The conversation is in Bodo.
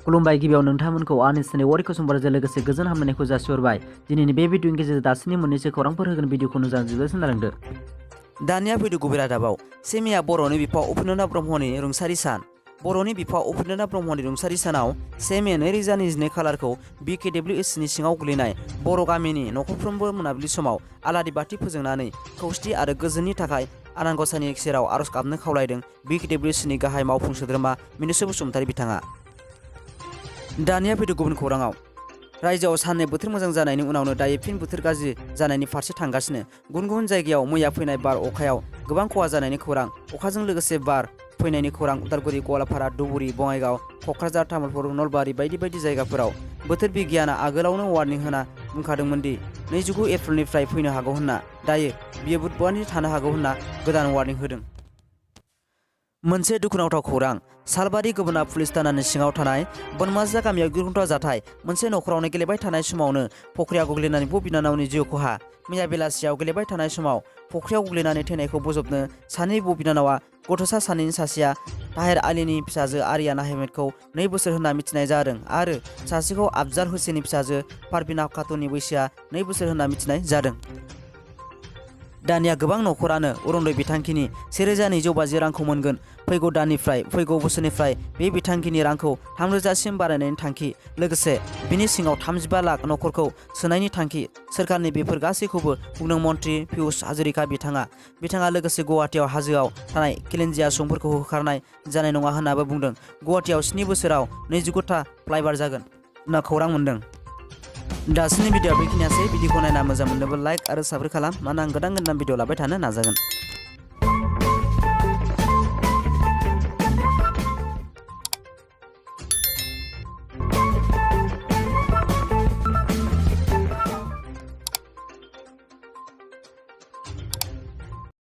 खुलुमबाय गिबियाव नोंथांमोनखौ आंनि चेनेल वारि कुसुमबारजों लोगोसे गोजोन हामलायनायखौ जासिहरबाय। दिनैनि बे भिडिअनि गेजेरजों दासिमनि मोननैसो खौरांफोर होगोन भिडिअखौ जोबोद सोनारदो। दानिया फैदो गुबै रादाबाव सेमिया बर'नि बिफा उपेन्द्रनाथ ब्रह्मनि रुंसारि सान। बर'नि बिफा उपेन्द्रनाथ ब्रह्मनि रुंसारि सानाव 1 मे 2022 खालारखौ BKWSनि सिङाव गोग्लैनाय बर' गामिनि नखरफ्रोमबो मोनाबिलि समाव आलारि बाथि फोजोंनानै खौसेथि आरो गोजोननि थाखाय आनान गसाइनि सेराव आरज गाबनो खावलायदों BKWSनि गाहाय मावफुं सोद्रोमा मिनुसु बसुमतारी बिथाङा। दानिया फैदो गुबुन खौराङाव रायजोआव साननै बोथोर मोजां जानायनि उनावनो दायो फिन बोथोर गाज्रि जानायनि फारसे थांगासिनो। गुबुन गुबुन जायगायाव मैया फैनाय बार अखायाव गोबां खहा जानायनि खौरां, अखाजों लोगोसे बार फैनायनि खौरां उदालगुरि, गवालपारा, धुबुरी, बङाइगाव, क'क्राझार, तामुलपुर, नलबारि बायदि बायदि जायगाफोराव बोथोर बिगियाना आगोलावनो वार्निं होना बुंखादोंमोन दि 29 एप्रिलनिफ्राय फैनो हागौ होनना। दायो बियो बुधबारनि थानो हागौ होनना गोदान वार्निं होदों। मोनसे दुखुनांथाव खौरां, सालबारि गोबोना पुलिस थानानि सिङाव थानाय बनमाजा गामियाव गिख्रंथाव जाथाय। मोनसे नखरावनो गेलेबाय थानाय समावनो फख्रियाव गोग्लैनानै बिनानावनि जिउ खहा। मैया बेलासियाव गेलेबाय थानाय समाव फख्रियाव गोग्लैनानै थैनायखौ बोजबनो सानै बिनानावा गथ'सा सानैनि सासेया ताहेर आलीनि फिसाजो आरियान आहमेदखौ 2 बोसोर होनना मिथिनाय जादों आरो सासेखौ आफजार हुसैननि फिसाजो पारभिना खातुननि बैसोआ 2 बोसोर होनना मिथिनाय जादों। दानिया गोबां नखरानो अरुणोदय बिथांखिनि 1250 रांखौ मोनगोन। फैगौ दाननिफ्राय फैगौ बोसोरनिफ्राय बे बिथांखिनि रांखौ 3,000 सिम बारायनायनि थांखि, लोगोसे बिनि सिङाव 35 लाख नखरखौ सोनायनि थांखि सोरखारनि। बेफोर गासैखौबो बुंदों मन्त्रि पियुष हाजरिका बिथाङा लोगोसे गुवाहाटीआव हाजोआव थानाय खिलेन्जिया सुबुंफोरखौ होखारनाय जानाय नङा होननाबो बुंदों। गुवाहाटीआव 7 बोसोराव 29 था फ्लाइअभार जागोन होनना खौरां मोन्दों। दासिमनि भिडिअआ बेखिनियासै। भिडिअखौ नायना मोजां मोनोब्ला लाइक आरो साबस्क्राइब खालाम, मानोना आं गोदान भिडिअ लाबाय थानो नाजागोन।